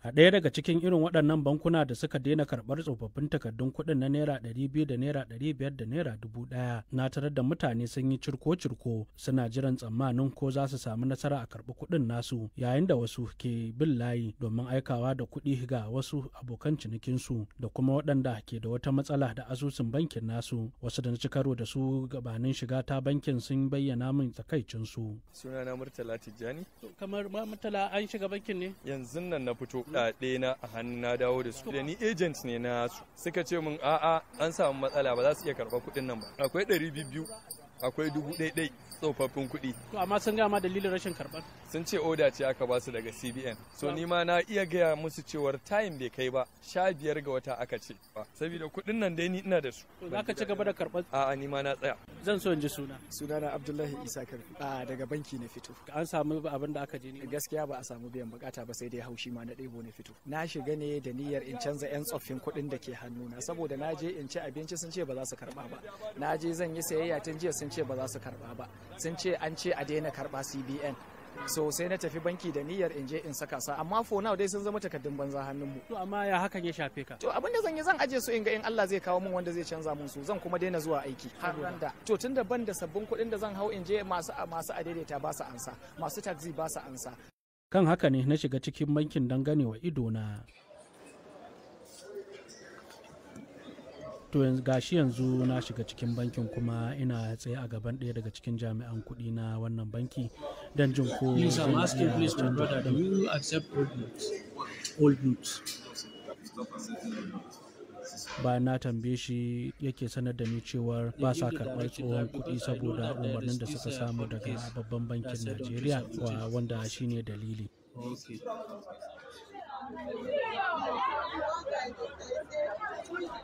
A ɗaya daga cikin irin waɗannan bankuna da suka daina karɓar tsofaffin takardun kuɗin na naira 200 da naira 500 da naira 1000, na tarar da mutane sun yi cirko-cirko suna jiran tsammanin ko za su samu nasara a karɓi kuɗin nasu, yayin da wasu ke bin layi domin aikawa da kuɗi ga wasu abokan cinikinsu da kuma waɗanda ke da wata matsala da asusun bankin nasu. Wasu da na ci karo da su gabanin shiga ta bankin sun bayyana min takaicinsu. Sunana Murtala Tijjani. Kamar Murtala, an shiga bankin ne? Yanzu nan na fito, kuɗaɗe na a hannu na dawo da su. Da ni agent ne na su. Suka ce min a'a, an samu matsala, ba za su iya karɓar kuɗin nan ba. Akwai 200, akwai 1000 tsofaffin kuɗi. To amma sun gama dalilin rashin karɓar? Sun ce oda ce aka ba su daga CBN. So ni ma na iya gaya musu cewar time bai kai ba, 15 ga wata aka ce. Saboda kuɗin nan dai ni ina da su. To za ka ci gaba da karɓar? A'a, ni ma na tsaya. Zan so in ji suna. Sunana Abdullahi Isa Karfi. A daga banki na fito. An samu abin da aka je ne? Gaskiya ba a samu biyan bukata ba, sai dai haushi ma na ɗebo na fito. Na shiga ne da niyyar in canza 'yan tsoffin kuɗin da ke hannuna, saboda na je in ci abinci sun ce ba za su karɓa ba. Na je zan yi sayayya tun jiya sun ce ba za su karɓa ba. Sun ce an ce a daina karɓa CBN. So sai na tafi banki da niyyar in je in saka sa, amma for now dai sun zama takardun banza hannunmu. To amma ya hakan ya shafe ka? To abin da zan yi, zan aje su in ga in Allah zai kawo min wanda zai canza mun su. Zan kuma daina zuwa aiki har ran da to tunda ban da sabbin kuɗin da zan hau in je, masu adaidaita ba su ansa, masu taxi ba su ansa. Kan haka ne na shiga cikin bankin don ganewa idona. To yanzu gashi yanzu na shiga cikin bankin, kuma ina tsaye a gaban ɗaya daga cikin jami'an kuɗi na wannan banki don jin ko Please, I'm asking, please, my canza brother, do kuɗin. you accept old notes? Old notes. Bayan na tambaye shi yake sanar da ni cewar ba sa karɓar tsohon kuɗi saboda umarnin da suka samu daga babban bankin Najeriya, wanda shine dalili. Okay.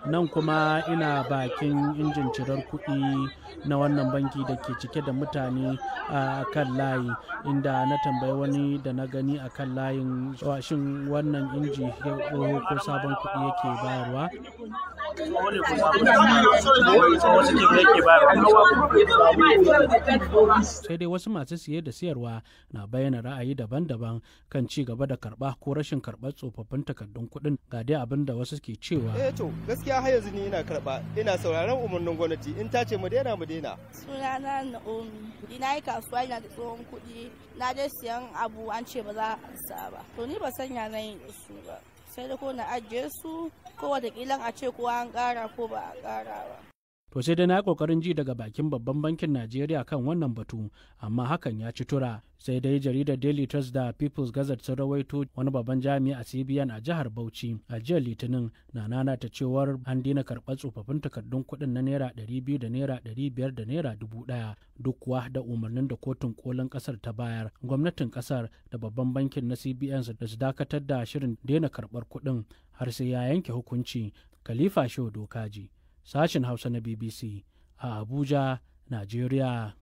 Nan kuma ina bakin injin cirar kuɗi na wannan banki da ke cike da mutane a kan layi, inda na tambayi wani da na gani a kan layin shin wannan inji tsoho ko sabon kuɗi yake bayarwa. Sai dai wasu masu siye da siyarwa na bayyana ra'ayi daban-daban kan ci gaba da karɓa ko rashin karɓar tsofaffin takardun kuɗin. Ga dai abin da wasu ke cewa. Eh to, gaskiya har yanzu ni ina karɓa, ina sauraron umarnin gwamnati, in ta ce mu daina, mu daina. Sunana Naomi. Ina yi kasuwa, ina da tsohon kuɗi, na je siyan abu an ce ba za a ansa ba. To ni ba sanya na yin da su ba. Sai da ko na ajiye su, ko wataƙila a ce ko an ƙara ko ba a ƙara ba. To sai dai na yi kokarin ji daga bakin babban bankin Najeriya kan wannan batu, amma hakan ya ci tura. Sai dai jaridar Daily Trust da People's Gazette sun rawaito wani babban jami'i a CBN a jihar Bauchi a jiya Litinin na nanata cewar an daina karɓar tsofaffin takardun kuɗin na naira 200 da naira 500 da naira 1000, duk kuwa da umarnin da kotun kolin ƙasar ta bayar. Gwamnatin ƙasar da babban bankin na CBN da su dakatar da shirin daina karɓar kuɗin har sai ya yanke hukunci. Khalifa Shehu Dokaji, sashen Hausa na BBC a Abuja, Najeriya.